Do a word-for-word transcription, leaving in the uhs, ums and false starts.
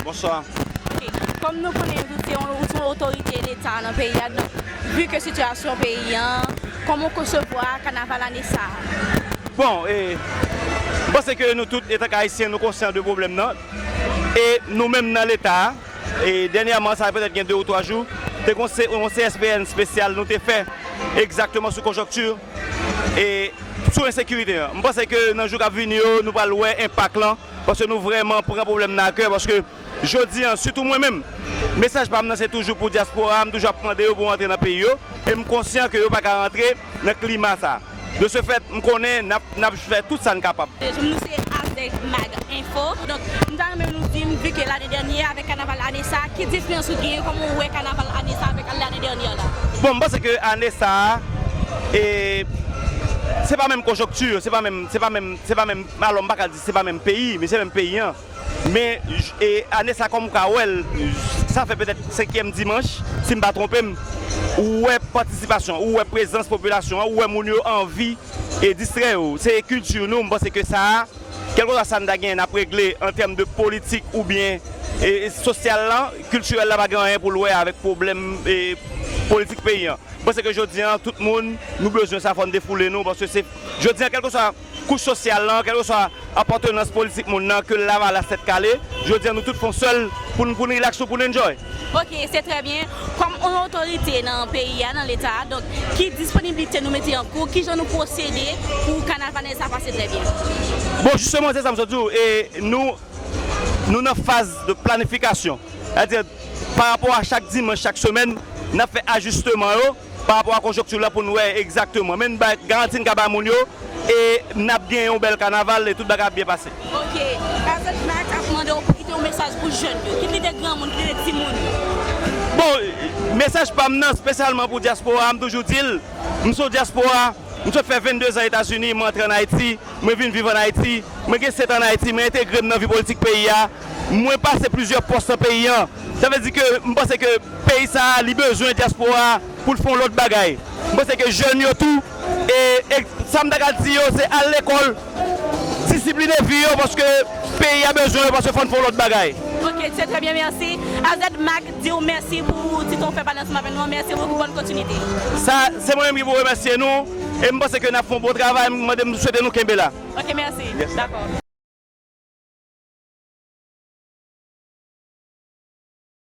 Bonswa. Ok. Kòm nou konnen, ou se yon, ou se yon otorite Leta nan peyi a, donk, vi ke sitiyasyon peyi a, kòman w konsevwa kanaval ane sa a? Bon, e, m panse ke nou tout, etanke Ayisyen, nou konsyan de pwoblèm nan. E nou menm nan Leta a, e dènyèman, sa petèt gen de ou twa jou, te gon se-, yon C S P N espesyal nou te fè egzakteman sou konjonkti e sou ensekirite a. M panse ke nan jou k ap vini yo, nou pral wè enpak lan, paske nou vrèman pran pwoblèm nan a kè, paske jodi a, sitou mwen menm, mesaj pa m nan se toujou pou dyaspora a, m toujou ap mande yo pou antre nan peyi yo, e m konsyan ke yo pa ka rantre nan klima sa. De ce fait, m konnen n ap, n ap fè tout sa n kapab. Nou se Azèk Mag Enfo. Donk, m ta renmen nou di m, vi ke lane dènyè, avèk kanaval ane sa, ki diferans ou genyen, kòman w wè kanaval ane sa avèk lane dènyè la? Bon, m panse ke ane sa a, e, se pa menm konjonkti, se pa menm, se pa menm, se pa menm, alò, m pa ka di se pa menm peyi, men se menm peyi an. Men, j-, e, ane sa, kòm ou ka wè l, sa fè petèt senkyèm dimanch, si m pa twonpe m, ou wè patisipasyon, ou wè prezans popilasyon an, ou wè moun yo anvi e distrè yo. Se kilti nou, m panse ke sa a, kèlkeswa sa n ta genyen n ap regle an tèm de politik oubyen, e, e, sosyal lan, kiltirèl la pa gen anyen pou l wè avèk pwoblèm, e, politik peyi an. M panse ke jodi a, tout moun, nou bezwen sa, fò n defoule nou, paske se, jodi a, kèlkeswa kouch sosyal lan, kèlkeswa apatnans politik moun nan, ke Lavalas tèt kale, jodi a, nou tout fè yon sèl pou n, pou n rilaks nou, pou n enjoy. Ok, se trè byen. Kòm yon otorite nan peyi a, nan Leta a, donk, ki disponiblite nou mete an kou, kijan nou pwosede pou kanaval sa pase trè byen? Bon, jisteman, se sa m sot di w, e nou, nou nan faz de planifikasyon. Sètadi, pa rapò a chak dimanch, chak semèn, n ap fè ajisteman yo pa rapò a konjonkti la pou n wè egzakteman. Men n bay garanti n ka bay moun yo, e n ap gen yon bèl kanaval e tout bagay ap byen pase. Ok. Azèk Mag ap mande w pou kite yon mesaj pou jèn yo. Kit li te granmoun, kit li te timoun. Bon, mesaj pa m nan, espesyalman pou dyaspora a, m toujou di l, m se yon dyaspora, m sot fè venndezan Etazini, mwen antre ann Ayiti, mwen vin viv ann Ayiti, mwen gen sèt an ann Ayiti, mwen entegre m nan vi politik peyi a, mwen pase plizyè pòs nan peyi an. Sa vle di ke m panse ke peyi sa a, li bezwen dyaspora a pou l fè yon lòt bagay. M panse ke jèn yo tou, e, e sa m ta ka di yo, se al lekòl, disipline vi yo, paske peyi a bezwen yo, paske fò n fè yon lòt bagay. Ok, se trè byen, mèsi. Azèk Mag di w mèsi pou ti tan w fè pale ansanm avèk nou an. Mèsi bokou, bòn kontinite. Sa, se mwen menm ki pou remèsye nou, e m panse ke n ap fè yon bon travay, m mande, m swete nou kenbe la. Ok, mèsi. Yes. Dakò.